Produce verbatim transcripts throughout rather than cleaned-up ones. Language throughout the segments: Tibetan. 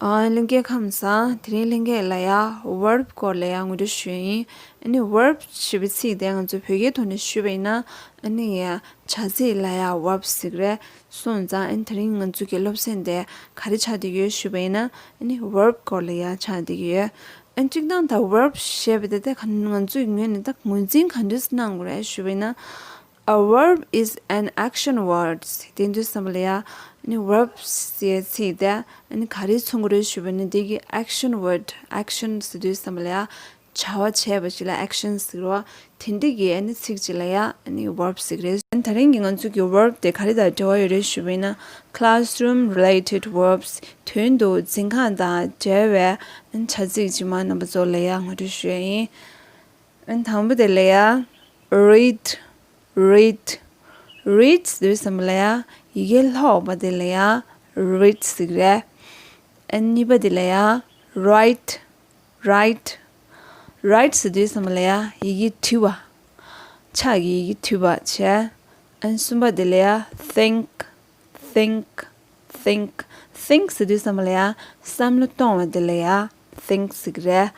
ཨ། ལྷན་རྒྱས་ཁམས་བཟང་། དེ་རིང་ལྷན་རྒྱས་ལ་ཡ་verb སྐོར་ལ་ཡ་ངོ་སྤྲོད་ཞུ་ཡ་ཡིན། ཨ་ནི་verb ཞེས་པའི་ཚིག་དེ་ང་ཚོ་བོད་སྐད་ཐོག་ནས་ཞུས་པ་ཡིན་ན། ཨ་ནི་ཡ་བྱ་ཚིག་ལ་ཡ་verb ཟེར་གི་རེད། སོང་ཙང་ཨ་ནི་དེ་རིང་ང་ཚོ་གི་སློབ་ཚན་དེ་ག་རེ་ཆགས་བསྡད་ཀྱི་ཡོད་ཞུས་པ་ཡིན་ན། ཨ་ནི་verb སྐོར་ལ་ཡ་ཆགས་བསྡད་ཀྱི་ཡོད། ཨ་ནི་སྤྱིར་བཏང་ད་verb ཞེས་པ་དེ་ད་ང་ཚོའི་ངོས་ནས་ད་ངོས་འཛིན་ག་འདྲས་གནང་དགོས་རེད་ཞུས་པ་ཡིན་ན། A verb is an action word. དེ་དུས་ཙམ་པ་ལ་ཡ། ཨ་ནི་verb ཟེར་ཚིག་དེ་ཨ་ནི་ག་རེ་མཚོན་གྱི་རེད་ཞུས་པ་ཡིན་ན། དེ་གི་action word, action ཟེར་དུས་ཙམ་པ་ལ་ཡ། བྱ་བ་བྱས་པ་ཞིག་ལ་action ཟེར་བ། དེ་འདྲ་གི་ཨ་ནི་ཚིག་ཅིག་ལ་ཡ་ཨ་ནི་verb ཟེར་གི་རེད། ཨ་ནི་ད་རིང་གི་ང་ཚོ་གི་verb དེ་ག་རེ་དང་འབྲེལ་བ་ཡོད་རེད་ཞུས་པ་ཡིན་ན། classroom related verbs. དོན་དུ་འཛིན་ཁང་དང་འབྲེལ་བའི་ཨ་ནི་བྱ་ཚིག་ཅིག་མར་རྣམ་པ་ཚོ་ལ་ཡ་ངོ་སྤྲོད་ཞུ་ཡ་ཡིན། ཨ་ནི་དང་པོ་དེ་ལ་ཡ། read, read, read ཟེར་དུས་ཙམ་པ་ལ་ཡ། ཡི་གེ་ཀློག་པ་དེ་ལ་ཡ་read ཟེར་གི་རེད། ཨ་ནི་གཉིས་པ་དེ་ལ་ཡ། write, write, write ཟེར་དུས་ཙམ་པ་ལ་ཡ་ཡི་གེ་འབྲི་བ། ཕྱག་གིས་ཡི་གེ་འབྲི་བ་བྱས། ཨ་ནི་གསུམ་པ་དེ་ལ་ཡ། think, think, think, think ཟེར་དུས་ཙམ་པ་ལ་ཡ་བསམ་བློ་གཏོང་བ་དེ་ལ་ཡ་think ཟེར་གི་རེད།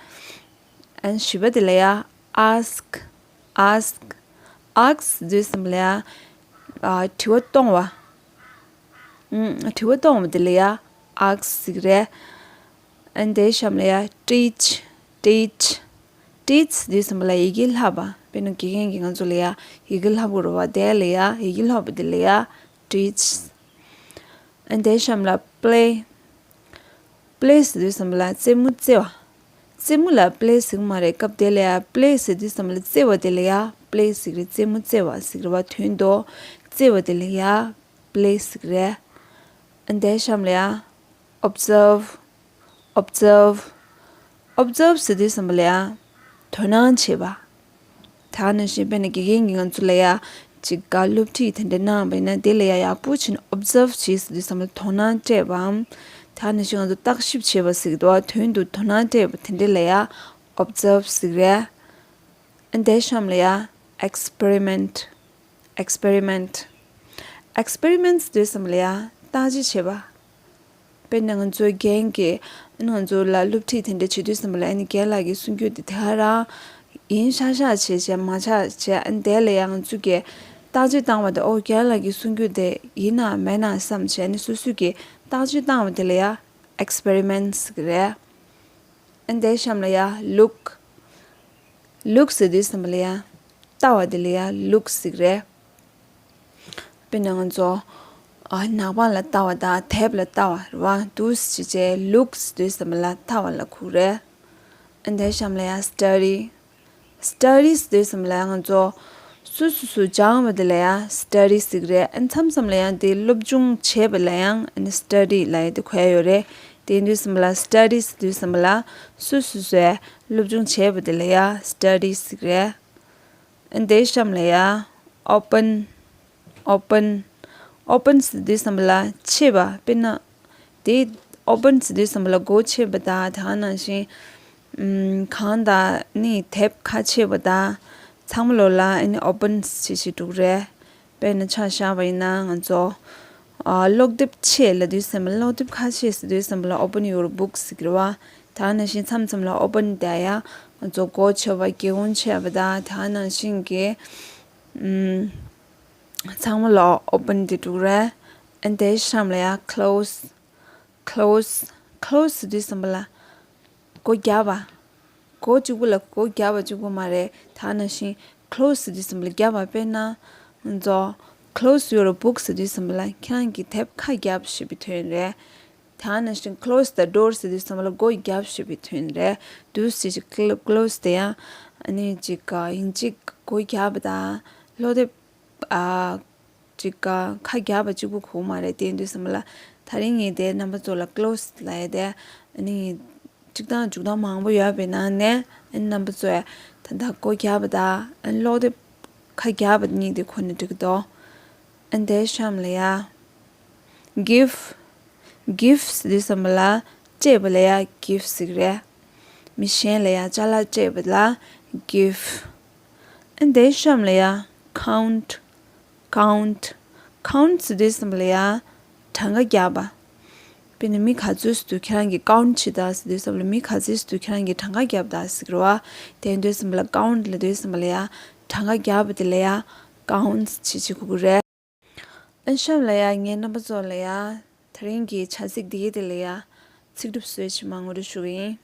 ཨ་ནི་བཞི་པ་དེ་ལ་ཡ། ask, ask, ask ཟེར་དུས་ཙམ་པ་ལ་ཡ། ཨ། དྲི་བ་གཏོང་བ། ཨུམ། དྲི་བ་གཏོང་བ་དེ་ལ་ཡ་ask ཟེར་གི་རེད། ཨ་ནི་དེའི་གཤམ་ལ་ཡ། teach, teach, teach ཟེར་དུས་ཙམ་པ་ལ་ཡི་གེ་བསླབ་པ། དཔེར་ན་དགེ་རྒན་གྱིས་ང་ཚོ་ལ་ཡ་ཡི་གེ་བསླབ་དགོས་རེད་བ། དེ་ལ་ཡ་ཡི་གེ་བསླབ་པ་དེ་ལ་ཡ་teach། ཨ་ནི་དེའི་གཤམ་ལ་play, play ཟེར་དུས་ཙམ་པ་ལ་རྩེད་མོ་རྩེ་བ། རྩེད་མོ་ལ་play ཟེར་གི་མ་རེད། སྐབས་དེ་ལ་ཡ་play ཟེར་དུས་ཙམ་པ་ལ་རྩེ་བ་དེ་ལ་ཡ་play ཟེར་གི་རེད། རྩེད་མོ་རྩེ་བ་ཟེར་གི་རེད་བ། དོན་དུ་རྩེ་བ་དེ་ལ་ཡ་play ཟེར་གི་རེད། ཨ་ནི་དེའི་གཤམ་ལ་ཡ། observe, observe, observe ཟེར་དུས་ཙམ་པ་ལ་ཡ་དོ་སྣང་བྱེད་པ། ད་ག་ནང་བཞིན་དཔེར་ན་དགེ་རྒན་གྱིས་ང་ཚོ་ལ་ཡ་ཅིག་ག་སློབ་ཁྲིད་དེ་འདྲ་གནང་བ་ཡིན་ན། དེ་ལ་ཡ་ཡག་པོ་བྱས་ནས་observe བྱེད་ཟེར་དུས་ཙམ་པ་ལ་དོ་སྣང་སྤྲད་པའམ། ད་ག་ནང་བཞིན་ང་ཚོ་བརྟག་ཞིབ་བྱེད་པ་ཟེར་གི་འདུག་བ། དོན་དུ་དོ་སྣང་སྤྲད་པ་དེ་འདྲ་ལ་ཡ་observe ཟེར་གི་རེད། ཨ་ནི་དེའི་གཤམ་ལ་ཡ་experiment, experiment, experiment ཟེར་དུས་ཙམ་པ་ལ་ཡ་བརྟག་དཔྱད་བྱེད་པ། དཔེར་ན་ང་ཚོའི་རྒན་གྱིས་ང་ཚོ་ལ་སློབ་ཁྲིད་དེ་འདྲ་བྱེད་དུས་ཙམ་པ་ལ། ཨ་ནི་རྒན་ལགས་ཀྱིས་གསུང་རྒྱུ་དེ་དེ་ག་རང་ཡིན་ཤག་ཤག་བྱས་བྱས་མ་ཆགས་བྱས། ཨ་ནི་དེ་ལ་ཡང་ང་ཚོ་གིས་བརྟག་དཔྱད་བཏང་བ་དང་། ཨོ། རྒན་ལགས་ཀྱིས་གསུང་རྒྱུ་དེ་ཡིན་ན་མིན་ན་བསམ་བྱས། ཨ་ནི་སོ་སོ་གིས་བརྟག་དཔྱད་བཏང་བ་དེ་ལ་ཡ་experiment ཟེར་གི་རེད། ཨ་ནི་དེའི་གཤམ་ལ་ཡ་look, look ཟེར་དུས་ཙམ་པ་ལ་ཡ་ལྟ་བ་དེ་ལ་ཡ་look ཟེར་གི་རེད། དཔེར་ན་ང་ཚོ། ཨ། ནག་པང་ལ་ལྟ་བ་དང་དེབ་ལ་ལྟ་བ་རེད་བ། འདུག་སེ་བྱས་བྱས་look ཟེར་དུས་ཙམ་པ་ལ་ལྟ་བ་ལ་གོ་གི་རེད། ཨ་ནི་དེའི་གཤམ་ལ་ཡ་study, study ཟེར་དུས་ཙམ་པ་ལ་ང་ཚོ་སོ་སོ་སོ་སྦྱང་བ་དེ་ལ་ཡ་study ཟེར་གི་རེད། ཨ་ནི་མཚམས་མཚམས་ལ་ཡང་དེ་སློབ་སྦྱོང་བྱས་པ་ལ་ཡང་ཨ་ནི་study ལབ་ཡ་དེ་གོ་ཡ་ཡོད་རེད། དེ་ཡིན་དུས་ཙམ་པ་ལ་study ཟེར་དུས་ཙམ་པ་ལ་སོ་སོ་སོས་སློབ་སྦྱོང་བྱས་པ་དེ་ལ་ཡ་study ཟེར་གི་རེད། ཨ་ནི་དེའི་གཤམ་ལ་ཡ་open, open, open ཟེར་དུས་ཙམ་པ་ལ་ཕྱེ་བ། དཔེར་ན་དེ་open ཟེར་དུས་ཙམ་པ་ལ་སྒོ་ཕྱེ་བ་དང་། དེ་ག་ནང་བཞིན་ཨམ། གང་དང་ནི་དེབ་ཁ་ཕྱེ་བ་དང་ཚང་མ་ལོག་ལ་ཨ་ནི་open བྱེད་བྱེད་འགྲོ་གི་རེད། དཔེར་ན་ཆ་བཞག་པ་ཡིན་ན་ང་ཚོ། ཨ། ཀློག་དེབ་ཕྱེ་ལབ་དུས་ཙམ་པ་ལ། ཀློག་དེབ་ཁ་ཕྱེ་ཟེར་དུས་ཙམ་པ་ལ་open your book ཟེར་གི་རེད་བ། དེ་ག་ནང་བཞིན་མཚམས་མཚམས་ལ་open དེ་ཡ་ང་ཚོ་སྒོ་ཕྱེ་བ། སྒེའུ་ཁུང་ཕྱེ་བ་དང་། དེ་ག་ནང་བཞིན་གྱི་ཨམ། ཚང་མ་ལོག་open དེ་འགྲོ་གི་རེད། ཨ་ནི་དེའི་གཤམ་ལ་ཡ་close, close, close ཟེར་དུས་ཙམ་པ་ལ་སྒོ་བརྒྱབ་པ། སྒོ་གཅིག་པུ་ལ་སྒོ་བརྒྱབ་པ་གཅིག་པུ་མ་རེད། དེ་ག་ནང་བཞིན་close ཟེར་དུས་ཙམ་པ་ལ་བརྒྱབ་པ། དཔེར་ན་ང་ཚོ་close your book ཟེར་དུས་ཙམ་པ་ལ་ཁྱེད་རང་གི་དེབ་ཁ་བརྒྱབ་ཞེས་པའི་དོན་རེད། དེ་ག་ནང་བཞིན་close the door ཟེར་དུས་ཙམ་པ་ལ་སྒོ་བརྒྱབ་ཞེས་པའི་དོན་རེད། འདུག་སེ་བྱས་བྱས་close དེ་ཡང་ཨ་ནི་ཅིག་ཡིན་གཅིག་སྒོ་བརྒྱབ་པ་དང་ཀློག་དེབ། ཨ། ཅིག་ཁ་བརྒྱབ་པ་གཅིག་པུ་གོ་མ་རེད། དེ་ཡིན་དུས་ཙམ་པ་ལ་ད་རིང་ངས་དེ་རྣམ་པ་ཚོ་ལ་close ལབ་ཡ་དེ། ཨ་ནི་སྤྱིར་བཏང་འཇུག་སྟངས་མང་པོ་ཡོད་པའི་ནང་ནས། ཨ་ནི་རྣམ་པ་ཚོས་ད་ལྟ་སྒོ་བརྒྱབ་པ་དང་ཨ་ནི་ཀློག་དེབ་ཁ་བརྒྱབ་པ་གཉིས་དེ་གོ་ན་འགྲིག་གི་འདུག་ཨ་ནི་དེའི་གཤམ་ལ་ཡ། give, give ཟེར་དུས་ཙམ་པ་ལ་སྤྲད་པ་ལ་ཡ་give ཟེར་གི་རེད། མི་གཞན་ལ་ཡ་ཅ་ལག་སྤྲད་པ་ལ་give། ཨ་ནི་དེའི་གཤམ་ལ་ཡ་count, count, count ཟེར་དུས་ཙམ་པ་ལ་ཡ་གྲངས་ཀ་བརྒྱབ་པ། དཔེར་ན་མི་ག་ཚོད་ཟེར་དུས་ཁྱེད་རང་གིས་count་བྱེད་དང་ཟེར་དུས་ཙམ་ལ། མི་ག་ཚོད་ཟེར་དུས་ཁྱེད་རང་གིས་གྲངས་ཀ་རྒྱབ་དང་ཟེར་གི་རེད་བ། དེ་ཡིན་དུས་ཙམ་ལ་count་ལབ་དུས་ཙམ་ལ་ཡ་གྲངས་ཀ་རྒྱབ་པ་དེ་ལ་ཡ་counts་བྱེད་བྱེད་དགོས་ཀྱི་རེད། ཨན་གཤམ་ལ་ཡ་ངས་རྣམ་པ་ཚོ་ལ་ཡ་དེ་རིང་གི་བྱ་ཚིག་འདི་གའི་དེ་ལ་ཡ་ཚིག་གྲུབ་བཟོས་བྱས་མར་ངོ་སྤྲོད་ཞུ་གི་ཡིན།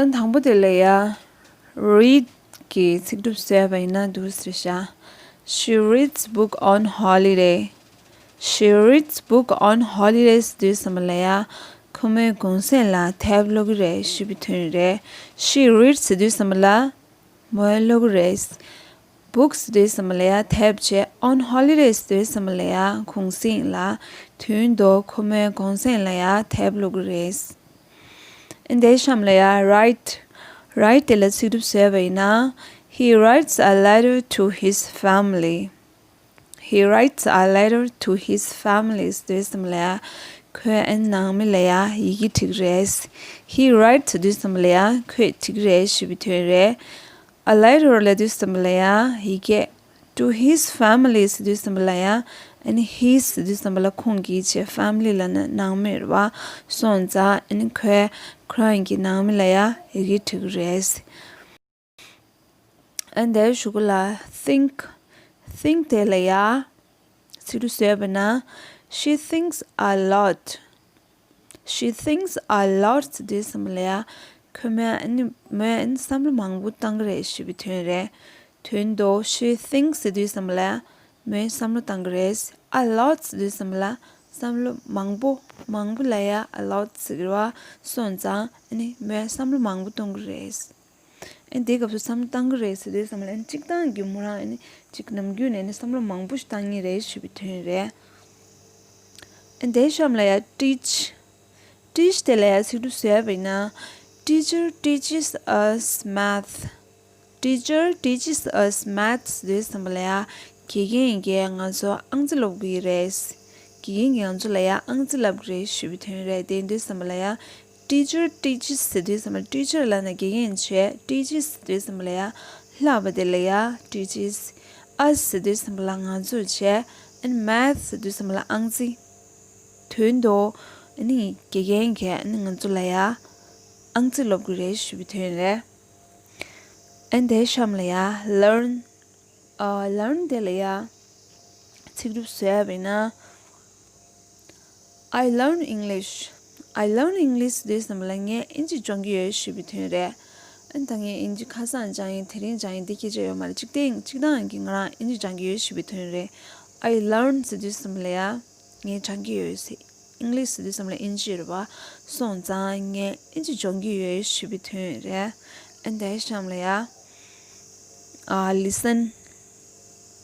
ཨན་དང་པོ་དེ་ལ་ཡ་read་གི་ཚིག་གྲུབ་བཟོས་པ་ཡིན་ན་འདུག་ཟེར་ཤག She reads book on holiday. She reads book on holidays་ཟེར་དུས་ཙམ་པ་ལ་ཡ་ཁོ་མོའི་གུང་སེང་ལ་དེབ་ཀློག་གི་རེད་ཞེས་པའི་དོན་རེད། She reads་ཟེར་དུས་ཙམ་པ་ལ་མོས་ཀློག་གི་རེད། Books་ཟེར་དུས་ཙམ་པ་ལ་ཡ་དེབ་བྱས། On holidays་ཟེར་དུས་ཙམ་པ་ལ་ཡ་གུང་སེང་ལ། དོན་དུ་ཁོ་མོའི་གུང་སེང་ལ་ཡ་དེབ་ཀློག་གི་རེད། ཨན་དེའི་གཤམ་ལ་ཡ་write། Write་དེ་ལ་ཚིག་གྲུབ་བཟོས་པ་ཡིན་ན། He writes a letter to his family. He writes a letter to his family་ཟེར་དུས་ཙམ་ལ་ཡ་ཁོས་ཨན་ནང་མི་ལ་ཡ་ཡི་གེ་བྲིས་ཀྱི་རེད། He writes་ཟེར་དུས་ཙམ་ལ་ཡ་ཁོས་བྲིས་ཀྱི་རེད་ཞེས་པའི་དོན་རེད། A letter་ལབ་དུས་ཙམ་ལ་ཡ་ཡི་གེ། To his family་ཟེར་དུས་ཙམ་པ་ལ་ཡ། ཨ་ནི་his་ཟེར་དུས་ཙམ་པ་ལ་ཁོང་གི་བྱས། family་ལབ་ན་ནང་མི་རེད་བ། སོང་ཙང་ཨ་ནི་ཁོས་ཁོ་རང་གི་ནང་མི་ལ་ཡ་ཡི་གེ་བྲིས་ཀྱི་རེད། ཨ་ནི་དེའི་གཞུག་གུ་ལ་think། Think་དེ་ལ་ཡ་ཚིག་གྲུབ་བཟོས་པ་ན། She thinks a lot. She thinks a lot་ཟེར་དུས་ཙམ་པ་ལ་ཡ་ཁོ་མོས་ཨ་ནི་མོས་ཨ་ནི་བསམ་བློ་མང་པོ་བཏང་གི་རེད་ཞེས་པའི་དོན་རེད། དོན་དུ་she thinks་ཟེར་དུས་ཙམ་པ་ལ་ཡ་མོས་བསམ་བློ་བཏང་གི་རེད། A lot་ཟེར་དུས་ཙམ་པ་ལ་བསམ་བློ་མང་པོ། མང་པོ་ལ་ཡ་a lot་ཟེར་གི་རེད་བ། སོང་ཙང་ཨ་ནི་མོས་བསམ་བློ་མང་པོ་གཏོང་གི་རེད། ཨ་ནི་དེའི་སྐབས་སུ་བསམ་བློ་བཏང་གི་རེད་ཟེར་དུས་ཙམ་ལ་ཨ་ནི་སྤྱིར་བཏང་གི་མོ་རང་ཨ་ནི་ཅིག་ནམ་རྒྱུན་ནས་ཨ་ནི་བསམ་བློ་མང་པོ་ཞིག་བཏང་ངེས་རེད་ཞུ་བའི་དོན་རེད། ཨ་ནི་དེའི་གཤམ་ལ་ཡ་teach། Teach་དེ་ལ་ཡ་ཚིག་གྲུབ་བཟོས་པ་ཡིན་ན། Teacher teaches us math. Teacher teaches us math་ཟེར་དུས་ཙམ་པ་ལ་ཡ་དགེ་རྒན་གྱིས་ང་ཚོ་ཨང་རྩིས་སློབ་ཀྱི་རེད། དགེ་རྒན་གྱིས་ང་ཚོ་ལ་ཡ་ཨང་རྩིས་བསླབ་ཀྱི་རེད་ཞུ་བའི་དོན་རེད། དེ་ཡིན་དུས་ཙམ་པ་ལ་ཡ། Teacher teaches་ཟེར་དུས་ཙམ་པ་teacher་ལབ་ན་དགེ་རྒན་བྱས། Teaches་ཟེར་དུས་ཙམ་པ་ལ་ཡ་བསླབ་པ་དེ་ལ་ཡ་teaches། Us་ཟེར་དུས་ཙམ་པ་ལ་ང་ཚོ་བྱས། And math་ཟེར་དུས་ཙམ་པ་ལ་ཨང་རྩིས། དོན་དུ་ཨ་ནི་དགེ་རྒན་གྱིས་ཨ་ནི་ང་ཚོ་ལ་ཡ་ཨང་རྩིས་སློབ་ཀྱི་རེད་ཞུ་བའི་དོན་རེད། ཨ་ནི་དེའི་གཤམ་ལ་ཡ་learn། ཨ་learn་དེ་ལ་ཡ་ཚིག་གྲུབ་བཟོས་པ་ཡིན་ན། I learn English. I learn English་ཟེར་དུས་ཙམ་པ་ལ་ངས་ཨིན་ཇི་སྦྱོང་གི་ཡོད་ཞུ་བའི་དོན་རེད། ཨ་ནི་ད་ངས་ཨིན་ཇི་ཁ་སང་སྦྱངས་ཡིན། དེ་རིང་སྦྱངས་ཡིན། འདི་སྐད་ཆ་ཡོད་མ་རེད། གཅིག་བལྟས་གཅིག་དང་གི་ང་རང་ཨིན་ཇི་སྦྱང་གི་ཡོད་ཞུ་བའི་དོན་རེད། I learn་ཟེར་དུས་ཙམ་པ་ལ་ཡ་ངས་སྦྱང་གི་ཡོད་ཟེར། English་ཟེར་དུས་ཙམ་ལ་ཨིན་ཇི་རེད་བ། སོང་ཙང་ངས་ཨིན་ཇི་སྦྱོང་གི་ཡོད་ཞུ་བའི་དོན་རེད། ཨ་ནི་དེའི་གཤམ་ལ་ཡ། ཨ་listen།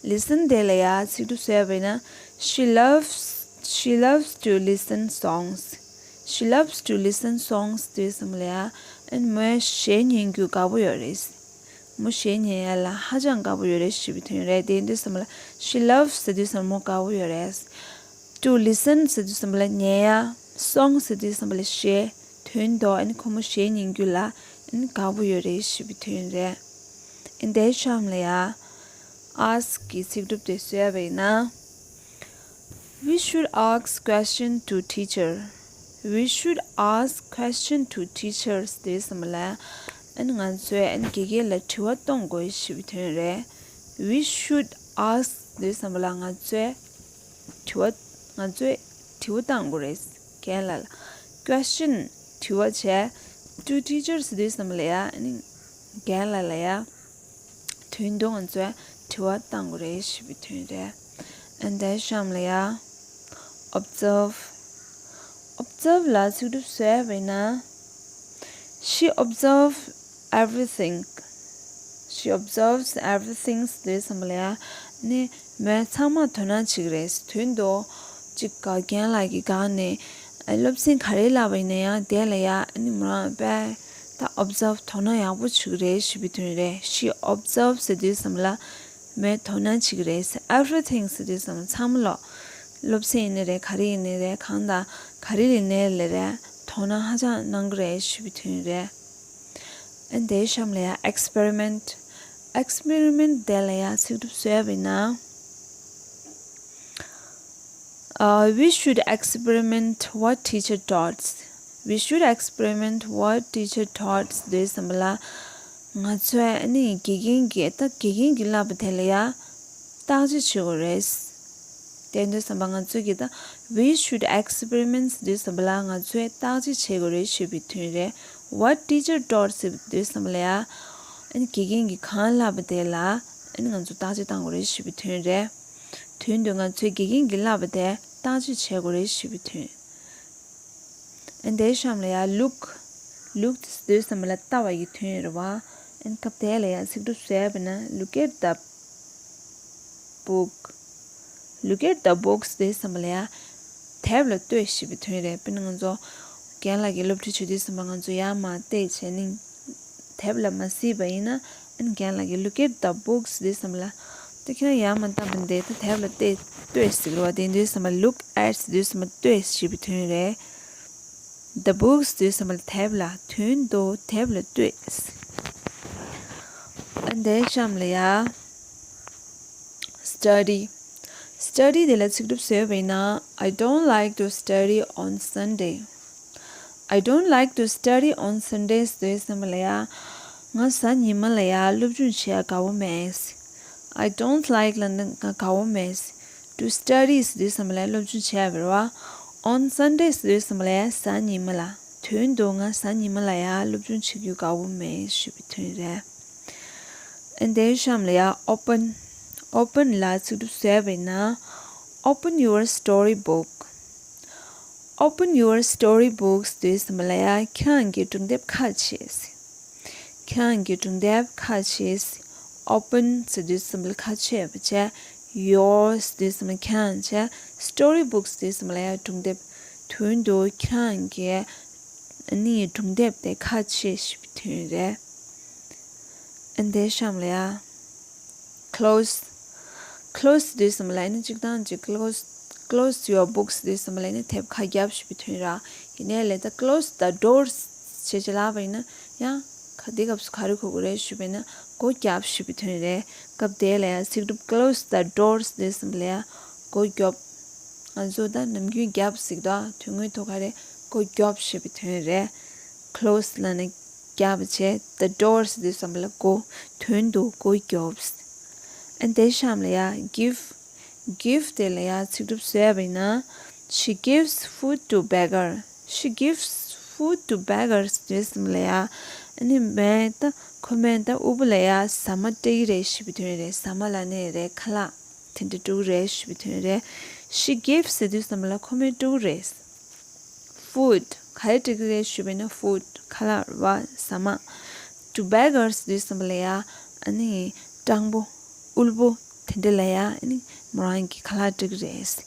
Listen་དེ་ལ་ཡ་ཚིག་གྲུབ་བཟོས་པ་ཡིན་ན། She loves, she loves to listen songs. She loves to listen songs་ཟེར་དུས་ཙམ་ལ་ཡ་ཨ་ནི་མོས་གཞས་ཉན་རྒྱུ་དགའ་པོ་ཡོད་རེད། མོ་གཞས་ཉན་ཡ་ལ་ཧ་ཅང་དགའ་པོ་ཡོད་རེད་ཞུ་བའི་དོན་རེད། དེ་ཡིན་དུས་ཙམ་ལ་she loves་ཟེར་དུས་ཙམ་ལ་མོ་དགའ་པོ་ཡོད་རེད། To listen་ཟེར་དུས་ཙམ་པ་ལ་ཉན་ཡ། Song་ཟེར་དུས་ཙམ་པ་ལ་གཞས། དོན་དུ་ཨ་ནི་ཁོ་མོ་གཞས་ཉན་རྒྱུ་ལ་ཨ་ནི་དགའ་པོ་ཡོད་རེད་ཞུ་བའི་དོན་རེད། ཨ་ནི་དེའི་གཤམ་ལ་ཡ་ask་གི་ཚིག་གྲུབ་དེ་བཟོས་པ་ཡིན་ན། We should ask question to teacher. We should ask question to teachers་ཟེར་དུས་ཙམ་པ་ལ་ཨ་ནི་ང་ཚོས་ཨ་ནི་དགེ་རྒན་ལ་དྲི་བ་གཏོང་དགོས་ཞུ་བའི་དོན་རེད། We should ask་ཟེར་དུས་ཙམ་པ་ལ་ང་ཚོས་དྲི་བ། ང་ཚོས་དྲི་བ་བཏང་དགོས་རེད། རྒན་ལགས་ལ། Question་དྲི་བ་བྱས། To teacher་ཟེར་དུས་ཙམ་པ་ལ་ཡ་ཨ་ནི་རྒན་ལགས་ལ་ཡ། དོན་དུ་ང་ཚོས་དྲི་བ་བཏང་དགོས་རེད་ཞུ་བའི་དོན་རེད། ཨ་ནི་དེའི་གཤམ་ལ་ཡ། Observe། Observe་ལ་ཚིག་གྲུབ་བཟོས་པ་ཡིན་ན། She observe everything. She observes everything་ཟེར་དུས་ཙམ་པ་ལ་ཡ་ནི་མོས་ཚང་མ་དོ་སྣང་བྱེད་ཀྱི་རེད། དོན་དུ་གཅིག་ག་རྒན་ལགས་ཀྱི་སྒང་ནས་སློབ་ཚན་ག་རེ་བསླབས་པ་ཡིན་ན་ཡང་དེ་ལ་ཡ་ནི་མོ་རང་དཔེ་ད་observe་དོ་སྣང་ཡག་པོ་བྱེད་ཀྱི་རེད་ཞུ་བའི་དོན་རེད། She observes་ཟེར་དུས་ཙམ་པ་ལ་མོས་དོ་སྣང་བྱེད་ཀྱི་རེད། Everything་ཟེར་དུས་ཙམ་པ་ཚང་མ་ལོ། སློབ་ཚན་ཡིན་ནའི་རེད། ག་རེ་ཡིན་ནའི་རེད། གང་དང་ག་རེ་ཡིན་ནའི་ལས་རེད། དོ་སྣང་ཧ་ཅང་གནང་གི་རེད་ཞུ་བའི་དོན་རེད། ཨ་ནི་དེའི་གཤམ་ལ་ཡ་experiment། Experiment་དེ་ལ་ཡ་ཚིག་གྲུབ་བཟོས་པ་ཡིན་ན། Uh, we should experiment what teacher taught. We should experiment what teacher taught. དེ་ཙམ་པ་ལ་ང་ཚོས་ཨ་ནི་དགེ་རྒན་གྱིས་ད་དགེ་རྒན་གྱིས་བསླབས་པ་དེ་ལ་ཡ་བརྟག་དཔྱད་བྱེད་དགོས་རེད། དེ་དུས་ཙམ་པ་ང་ཚོས་ཀྱིས་ད་we should experiment དེ་ཙམ་པ་ལ་ང་ཚོས་བརྟག་དཔྱད་བྱེད་དགོས་རེད་ཞེས་པའི་དོན་རེད། What teacher taught དེ་ཙམ་པ་ལ་ཡ་ཨ་ནི་དགེ་རྒན་གྱིས་གང་བསླབས་པ་དེ་ལ་ཨ་ནི་ང་ཚོ་བརྟག་དཔྱད་བཏང་དགོས་རེད་ཞེས་པའི་དོན་རེད། དོན་དུ་ང་ཚོས་དགེ་རྒན་གྱིས་བསླབས་པ་དེ་བརྟག་དཔྱད་བྱེད་དགོས་རེད་ཞེས་པའི་དོན། ཨ་ནི་དེའི་གཤམ་ལ་ཡ་look, look དེ་ཙམ་པ་ལ་ལྟ་བ་ཡི་དོན་རེད་བ། ཨ་ནི་སྐབས་དེ་ལ་ཡ་ཚིག་གྲུབ་བཟོས་པ་ན་look at the book, look at the books དེ་ཙམ་པ་ལ་ཡ་དེབ་ལ་ལྟོས་ཞེས་པའི་དོན་རེད། དཔེར་ན་ང་ཚོ་རྒན་ལགས་ཀྱིས་སློབ་ཁྲིད་བྱེད་དུས་ཙམ་པ་ང་ཚོ་ཡར་མར་བལྟས་བྱས་ནས་དེབ་ལ་མ་གཟིགས་པ་ཡིན་ན་ཨ་ནི་རྒན་ལགས་ཀྱིས་look at the books དེ་ཙམ་པ་ལ་ད་ཁྱེད་རང་ཡར་མར་བལྟས་པ་འདི་ད་དེབ་ལ་བལྟས་ལྟོས་ཟེར་བ་དེ་དུས་ཙམ་པ་look at དེ་ཙམ་པ་ལྟོས་ཞེས་པའི་དོན་རེད། The books དེ་ཙམ་པ་ལ་དེབ་ལ་དོན་དུ་དེབ་ལ་ལྟོས། ཨ་ནི་དེའི་གཤམ་ལ་ཡ་study, study དེ་ལ་ཚིག་གྲུབ་བཟོས་པ་ཡིན་ན I don't like to study on Sunday. I don't like to study on Sundays དེ་ཙམ་པ་ལ་ཡ་ང་གཟའ་ཉི་མ་ལ་ཡ་སློབ་སྦྱོང་བྱེད་ཡ་དགའ་བོ་མེད། I don't like ལབ་ན་ང་དགའ་བོ་མེད། To study དེ་ཙམ་པ་ལ་སློབ་སྦྱོང་བྱེད་ཡ་རེད་བ། On Sundays དེ་ཙམ་པ་ལ་ཡ་གཟའ་ཉི་མ་ལ། དོན་དུ་ང་གཟའ་ཉི་མ་ལ་ཡ་སློབ་སྦྱོང་བྱེད་རྒྱུ་དགའ་བོ་མེད་ཞེས་པའི་དོན་རེད། ཨ་ནི་དེའི་གཤམ་ལ་ཡ་open, open ལ་ཚིག་གྲུབ་བཟོས་པ་ཡིན་ན Open your story book. Open your story books དེ་ཙམ་པ་ལ་ཡ་ཁྱེད་རང་གི་སྒྲུང་དེབ་ཁ་ཕྱེས། ཁྱེད་རང་གི་སྒྲུང་དེབ་ཁ་ཕྱེས། Open ཟེར་དུས་ཙམ་པ་ལ་ཁ་ཕྱེ་བ་བྱས། Yours དེ་ཙམ་པ་ལ་ཁྱེད་རང་བྱས། Story books དེ་ཙམ་པ་ལ་ཡ་སྒྲུང་དེབ། དོན་དུ་ཁྱེད་རང་གི་ཨ་ནི་སྒྲུང་དེབ་དེ་ཁ་ཕྱེ་ཞེས་པའི་དོན་རེད། ཨ་ནི་དེའི་གཤམ་ལ་ཡ་close, close དེ་ཙམ་པ་ལ་ཡ་ནི་གཅིག་དང་གཅིག close, close your books དེ་ཙམ་པ་ལ་ཡ་ནི་དེབ་ཁ་བརྒྱབ་ཞེས་པའི་དོན་རེད། ཡིན་ནའི་ལས་ད་close the doors ཞེས་བྱས་ལབ་པ་ཡིན་ན་ཡང་ག་དེ་སྐབས་སུ་ག་རེ་གོ་དགོས་རེད་ཞུས་པ་ཡིན་ན་སྒོ་བརྒྱབ་ཞེས་པའི་དོན་རེད། སྐབས་དེ་ལ་ཡ་ཚིག་གྲུབ་close the doors དེ་ཙམ་པ་ལ་ཡ་སྒོ་རྒྱོབ། ང་ཚོ་ད་ནམ་རྒྱུན་རྒྱབ་ཟེར་གི་འདུག་དོན་དངོས་ཐོག་ག་རེ་སྒོ་རྒྱོབ་ཞེས་པའི་དོན་རེད། close ལབ་ན་རྒྱབ་བྱས། the doors དེ་ཙམ་པ་ལ་སྒོ། དོན་དུ་སྒོ་རྒྱོབ། ཨ་ནི་དེའི་གཤམ་ལ་ཡ་give, give དེ་ལ་ཡ་ཚིག་གྲུབ་བཟོས་པ་ཡིན་ན། She gives food to beggar. She gives food to beggars དེ་ཙམ་པ་ལ་ཡ་ཨ་ནི་མས་ད་ཁོ་མོས་ད་དབུལ་པོ་ལ་ཡ་ཟ་མ་སྤྲད་ཀྱི་རེད་ཞེས་པའི་དོན་རེད། ཟ་མ་ལབ་ནའི་རེད། ཁ་ལག་དེ་འདྲ་སྤྲོད་ཀྱི་རེད་ཞེས་པའི་དོན་རེད། She gives དེ་ཙམ་པ་ལ་ཁོ་མོས་སྤྲོད་ཀྱི་རེད། Food ག་རེ་སྤྲད་ཀྱི་རེད་ཞུས་པ་ཡིན་ན་food ཁ་ལག་རེད་བ། ཟ་མ། To beggars དེ་ཙམ་པ་ལ་ཡ་ཨ་ནི་སྤྲང་པོ་དབུལ་པོ་དེ་འདྲ་ལ་ཡ་ཨ་ནི་མོ་རང་གིས་ཁ་ལག་སྤྲད་ཀྱི་རེད།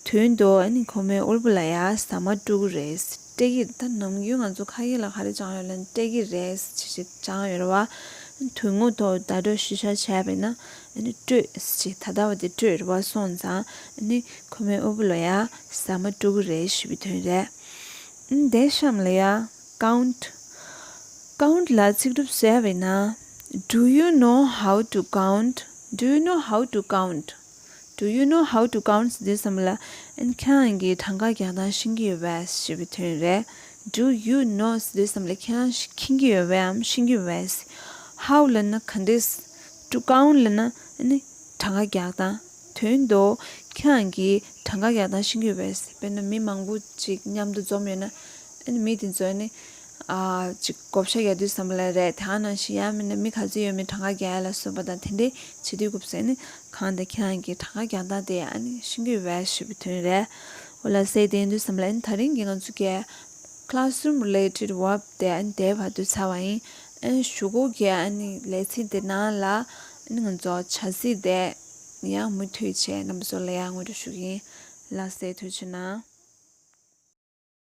དོན་དུ་ཨ་ནི་ཁོ་མོས་དབུལ་པོ་ལ་ཡ་ཟ་མ་སྤྲོད་ཀྱི་རེད། སྤྲད་ཀྱི་ད་ནམ་རྒྱུན་ང་ཚོ་ཁ་ཡིག་ལ་ག་རེ་སྦྱངས་ཡོད་ལབ་ན་སྤྲད་ཀྱི་རེད་ཅེས་ཅིག་སྦྱངས་ཡོད་རེད་བ། དོན་དངོས་ཐོག་བརྡ་སྤྲོད་ཞིབ་ཆ་བྱས་པ་ཡིན་ན་ཨ་ནི་སྤྲོད་ཅེས་ད་ལྟ་བ་དེ་སྤྲོད་རེད་བ། སོང་ཙང་ཨ་ནི་ཁོ་མོས་དབུལ་པོ་ལ་ཡ་ཟ་མ་སྤྲོད་ཀྱི་རེད་ཞུས་པའི་དོན་རེད། ཨ་ནི་དེའི་གཤམ་ལ་ཡ་count, count ལ་ཚིག་གྲུབ་བཟོས་པ་ཡིན་ན། Do you know how to count? Do you know how to count? Do you know how to count དེ་ཙམ་པ་ལ་ཨ་ནི་ཁྱེད་རང་གིས་གྲངས་ཀ་རྒྱག་སྟངས་ཤེས་ཀྱི་ཡོད་པས་ཞེས་པའི་དོན་རེད། Do you know དེ་ཙམ་པ་ལ་ཁྱེད་རང་ཤེས་ཀྱི་ཡོད་པའམ་ཤེས་ཀྱི་ཡོད་པས། How ལབ་ན་ག་འདྲས། To count ལབ་ན་ཨ་ནི་གྲངས་ཀ་རྒྱག་སྟངས། དོན་དུ་ཁྱེད་རང་གིས་གྲངས་ཀ་རྒྱག་སྟངས་ཤེས་ཀྱི་ཡོད་པས། དཔེར་ན་མི་མང་པོ་ཅིག་མཉམ་དུ་འཛོམས་ཡོད་ན་ཨ་ནི་མི་དེ་ཚོ་ཨ་ནི་ཨ་ཅིག་བགོ་བཤའ་རྒྱག་དུས་ཙམ་པ་ལ་རེད། དེ་ག་ནང་བཞིན་ཡང་མིན་ན་མི་ག་ཚོད་ཡོད་མེད་གྲངས་ཀ་རྒྱག་ཡ་ལ་སོགས་པ་དང་དེ་འདྲའི་བྱེད་དུས་སྐབས་སུ་ཨ་ནི་གང་དེ་ཁྱེད་རང་གིས་གྲངས་ཀ་རྒྱག་སྟངས་དེ་ཨ་ནི་ཤེས་ཀྱི་ཡོད་པས་ཞུ་བའི་དོན་རེད། འོ་ལགས་སེ། དེ་ཡིན་དུས་ཙམ་པ་ལ་ཨ་ནི་ད་རིང་གི་ང་ཚོ་གི་classroom related verb དེ་ཨ་ནི་དེ་བར་དུ་ཚར་བ་ཡིན། ཨ་ནི་གཞུག་གུ་གི་ཨ་ནི་ལེ་ཚན་དེ་ནང་ལ་ཨ་ནི་ང་ཚོ་བྱ་ཚིག་དེ་ཡང་མུ་མཐུད་བྱས་རྣམ་པ་ཚོ་ལ་ཡང་ངོ་སྤྲོད་ཞུ་གི་ཡིན། ལགས་སེ། ཐུགས་རྗེ་གནང་།